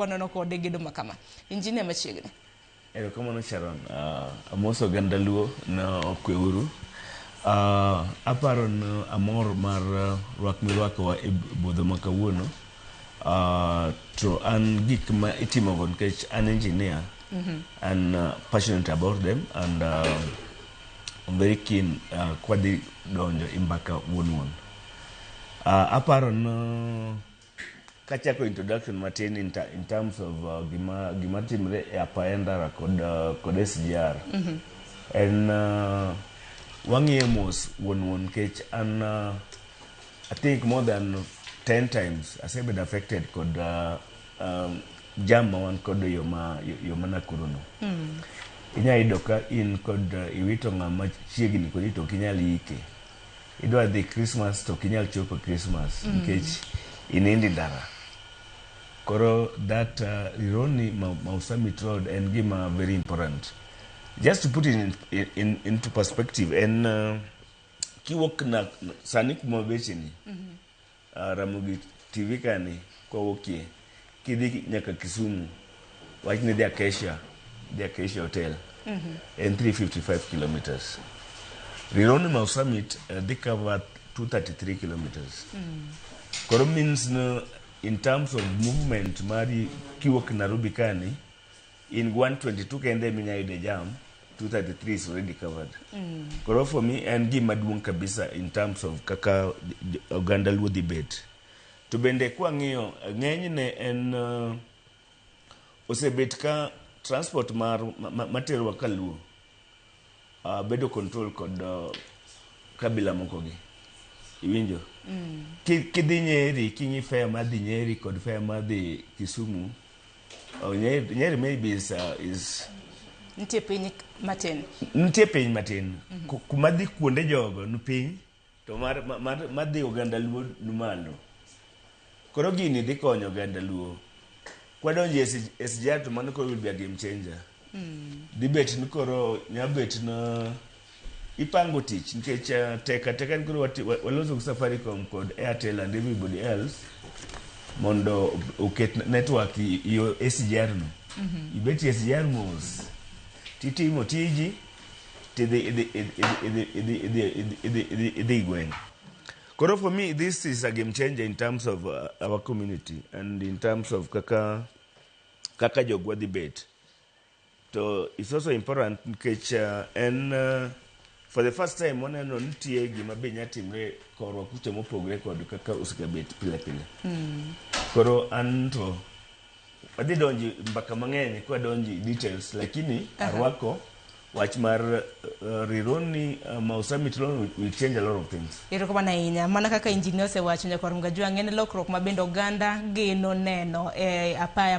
kwaneno kode gedo ma kama. Injinia machiegni. Erokamano Sharon. Amoso oganda Luo no kweuru. Aparo ni amor mar rwak mirwakowa e budho ma kawuono. To an gik ma itimogo nikech an engineer, an passionate about them and I'm very keen kwadhi donjo e mbaka wuon wuon. Aparo ni kachako introduction matin in terms of gima timre e apaya ndara kod SGR en wang'iye mos wuon wuon nikech an I think more than 10 times asebedo affected kod jam ma wan kod e yo ma Nakuru no. Inya yudo ka in kod iwito ng'ama chiegni kodi to ok inyal ike. Idwa dhi Christmas to ok inyal chopo Christmas nikech inindo e ndara. Koro that Rironi Mau Summit Road en gima very important. Just to put it into perspective, en kiwuok na sani kuma wabecheni Ramogi TV kani kwawuokie kidhi nyaka Kisumu wach ni dhi Acacia Hotel en 355 kilometers. Rironi Mau Summit dhi cover 233 kilometers. Koro means no in terms of movement mari kiwuok Nairobi kani in 122 kende minya yude jam, 233 is already covered. Koro for me en gima duong' kabisa in terms of kaka oganda Luo dhi bet. To bende kwang'iyo ng'enyne en osebet ka transport mar materowa kaluo bedo control kod kabila moko gi iwinjo. Kidhi Nyeri king'i fare madhi Nyeri kod fare madhi Kisumu, oh, Nyeri maybe is Nitie piny matin. Nitie piny matin. Kuma dhi kuonde jogo ni piny to mar, mar, madhi oganda Luo ni malo. Koro gini dhi konyo oganda Luo kwadonjo e SGR to mano koro will be a game changer. Dhi bet ni koro nya bet na ipango tich nikech tek ateka ni koro waloso gi Safaricom kod Airtel and everybody else mondo oket network yo SGR no. Ibet e SGR mos titimo tiji tidhi idhi idhi idhi idhi idhi idhi idhi idhi idhi gweng'. Koro for me this is a game changer in terms of our community and in terms of kaka jogwa dhi bet. To it's also important nikech en for the first time waneno nitie gima be nya timre korwa kucha mopogre kod kaka osegabet pile pile. Koro an to wadhi donjo e mbaka mang'eny kwadonjo e details, lakini arwako wach mar Rironi Mau Summit Road will change a lot of things. Erokamano ahinya. Mana kaka injinia osewacho, nyakwar Mgajwang', en lokruok ma bende oganda geno neno e apaya.